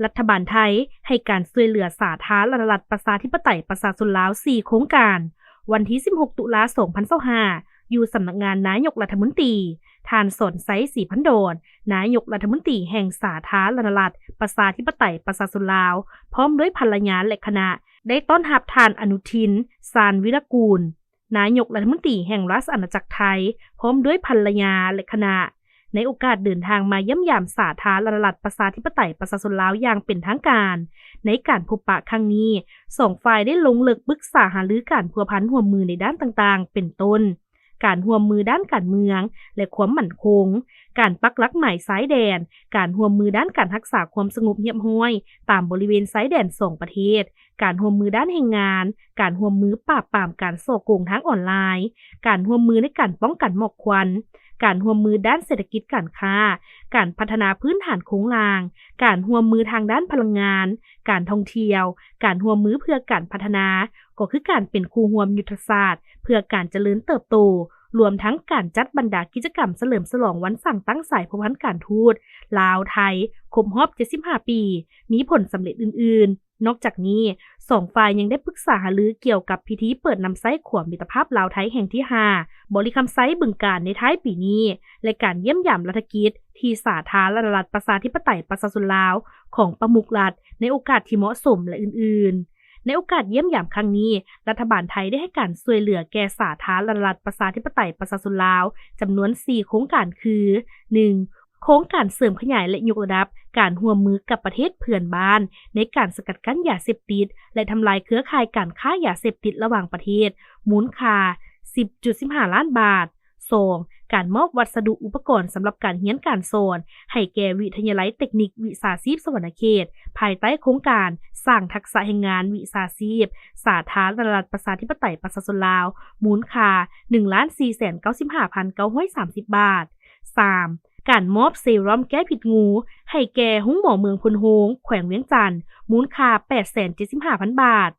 ລັດຖະບານໄທໃຫ້ການຊ່ວຍເຫຼືອສາທາລະນະລັດປະຊາທິປະໄຕປະຊາຊົນລາວສີ່ໂຄງການ. ວັນທີສິບຫົກ ຕຸລາ ສອງພັນຊາວຫ້າ ຢູ່ສຳນັກງານນາຍົກລັດຖະມົນຕີ ທ່ານ ສອນໄຊ ສີພັນດອນ ນາຍົກລັດຖະມົນຕີແຫ່ງສາທາລະນະລັດປະຊາທິປະໄຕປະຊາຊົນລາວ ພ້ອມດ້ວຍພັນລະຍາ ແລະ ຄະນະ ໄດ້ຕ້ອນຮັບທ່ານ ອະນຸທິນ ຊານວິລະກູນ ນາຍົກລັດຖະມົນຕີແຫ່ງລາຊະອານາຈັກໄທ ພ້ອມດ້ວຍພັນລະຍາ ແລະ ຄະນະ ໃນໂອກາດເດີນທາງມາຢ້ຽມຢາມສາທາລະນະລັດປະຊາທິປະໄຕປະຊາຊົນລາວຢ່າງເປັນທາງການ. ໃນການພົບປະຄັ້ງນີ້, ສອງຝ່າຍໄດ້ລົງເລິກປຶກສາຫາລືການພົວພັນຮ່ວມມືໃນດ້ານຕ່າງໆ ເປັນຕົ້ນ ການຮ່ວມມືດ້ານການເມືອງ ແລະ ຄວາມໝັ້ນຄົງ, ການປັກຫຼັກໝາຍຊາຍແດນ, ການຮ່ວມມືດ້ານການຮັກສາຄວາມສະຫງົບຮຽບຮ້ອຍຕາມບໍລິເວນຊາຍແດນສອງປະເທດ, ການຮ່ວມມືດ້ານແຮງງານ, ການຮ່ວມມືປາບປາມການສໍ້ໂກງທາງອອນລາຍ, ການຮ່ວມມືໃນການປ້ອງກັນໝອກຄວັນ, ການຮ່ວມມືດ້ານເສດຖະກິດການຄ້າ, ການພັດທະນາພື້ນຖານໂຄງລ່າງ, ການຮ່ວມມືທາງດ້ານພະລັງງານ, ການທ່ອງທ່ຽວ, ການຮ່ວມມືເພື່ອການພັດທະນາ ກໍຄືການເປັນຄູ່ຮ່ວມຍຸດທະສາດເພື່ອການຈະເລີນເຕີບໂຕ, ລວມທັງການຈັດບັນດາກິດຈະກຳສະເຫຼີມສະຫຼອງວັນສ້າງຕັ້ງສາຍພົວພັນການທູດລາວ-ໄທຄົບຮອບເຈັດສິບຫ້າປີ ມີຜົນສຳເລັດອື່ນໆ. ນອກຈາກນີ້, ສອງຝ່າຍຍັງໄດ້ປຶກສາຫາລືກ່ຽວກັບພິທີເປີດນຳໃຊ້ຂົວມິດຕະພາບລາວ-ໄທແຫ່ງທີຫ້າ ບໍລິຄຳໄຊ ບຶງການ ໃນທ້າຍປີນີ້ ແລະ ການຢ້ຽມຢາມລັດຖະກິດທີ່ສາທາລະນະລັດປະຊາທິປະໄຕປະຊາຊົນລາວຂອງປະມຸກລັດ ໃນໂອກາດທີ່ເໝາະສົມ ແລະ ອື່ນໆ. ໃນໂອກາດຢ້ຽມຢາມຄັ້ງນີ້, ລັດຖະບານໄທໄດ້ໃຫ້ການຊ່ວຍເຫຼືອແກ່ສາທາລະນະລັດປະຊາທິປະໄຕປະຊາຊົນລາວ ຈຳນວນສີ່ໂຄງການຄື ໜຶ່ງ ໂຄງການເສີມຂະຫຍາຍ ແລະ ຍົກລະດັບການຮ່ວມມືກັບປະເທດເພື່ອນບ້ານ ໃນການສະກັດກັ້ນຢາເສບຕິດ ແລະ ທຳລາຍເຄືອຂ່າຍການຄ້າຢາເສບຕິດລະຫວ່າງປະເທດ ມູນຄ່າສິບຈຸດສິບຫ້າລ້ານບາດ. ສອງ ການມອບວັດສະດຸອຸປະກອນສຳລັບການຮຽນການສອນໃຫ້ແກ່ວິທະຍາໄລເຕັກນິກວິຊາຊີບສະຫວັນນະເຂດ ພາຍໃຕ້ໂຄງການສ້າງທັກສະແຮງງານວິຊາຊີບ ສາທາລະນະລັດປະຊາທິປະໄຕປະຊາຊົນລາວ ມູນຄ່າໜຶ່ງລ້ານສີ່ແສນເກົ້າສິບຫ້າພັນເກົ້າຮ້ອຍສາມສິບບາດ. ສາມ ການມອບເຊຣອມແກ້ພິດງູໃຫ້ແກ່ໂຮງໝໍເມືອງໂພນໂຮງ ແຂວງວຽງຈັນ ມູນຄ່າແປດແສນເຈັດສິບຫ້າພັນບາດ.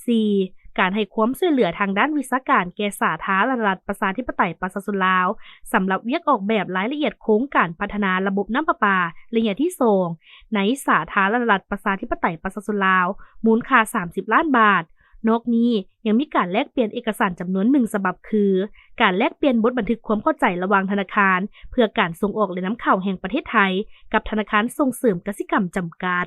ສີ່ ການໃຫ້ຄວາມຊ່ວຍເຫຼືອທາງດ້ານວິຊາການແກ່ສາທາລະນະລັດປະຊາທິປະໄຕປະຊາຊົນລາວ ສຳລັບວຽກອອກແບບລາຍລະອຽດໂຄງການພັດທະນາລະບົບນ້ຳປະປາໄລຍະທີສອງ ໃນສາທາລະນະລັດປະຊາທິປະໄຕປະຊາຊົນລາວ ມູນຄ່າສາມສິບລ້ານບາດ. ນອກນີ້ຍັງມີການແລກປ່ຽນເອກະສານຈຳນວນໜຶ່ງສະບັບ ຄື ການແລກປ່ຽນບົດບັນທຶກຄວາມເຂົ້າໃຈລະຫວ່າງທະນາຄານເພື່ອການສົ່ງອອກ ແລະ ນຳເຂົ້າແຫ່ງປະເທດໄທ ກັບທະນາຄານສົ່ງເສີມກະສິກຳຈຳກັດ.